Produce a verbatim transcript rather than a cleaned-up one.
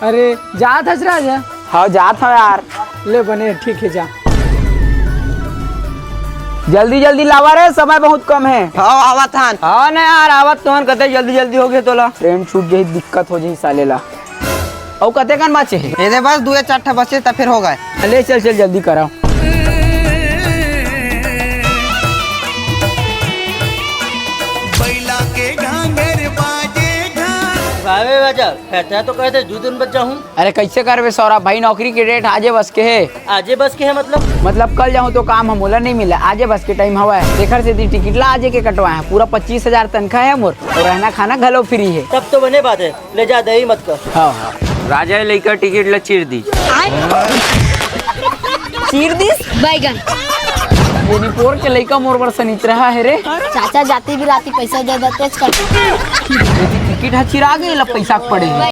अरे, जात हस राजा? हाँ, जात हव यार। ले बने, ठीक है, जा। जल्दी जल्दी लावा रे, समय बहुत कम है। हाँ, आवत हन। हाँ ना यार, आवत तो हन, कते जल्दी जल्दी हो गए तोला। ट्रेन छूट जाही, दिक्कत हो जाही साले ला। अउ कते कन बाचे हे? ये दे बस दू या चार ठा बचे त फिर हो गए। ले चल चल, जल्दी करा। बैला के घांगर बाजे घांग। भावे बाजा, कहते हैं तो कहते दू दिन बच जाहूँ। अरे कैसे करबे सौरभ भाई, नौकरी के डेट आजे बस के हे। आजे बस के हे मतलब? मतलब कल जाहूँ तो काम ह मोला नहीं मिला, आजे बस के टाइम हवय, तेखर सेती टिकट ला आजे के कटवाए हंव। पूरा पच्चीस हजार तनखा है मोर, और रहना खाना घलो फ्री है। तब तो बने बात है, ले जा, देरी मत कर। हाँ हाँ। राजा लइका टिकट ला चीर दी। चीर दिस बैगन। ये निपोर के लइका मोर बर सनिचरहा है रे। चाचा जाती भी राती पैसा दे देते कर। टिकट ह चिरा गई, ला पैसा के पड़े हे।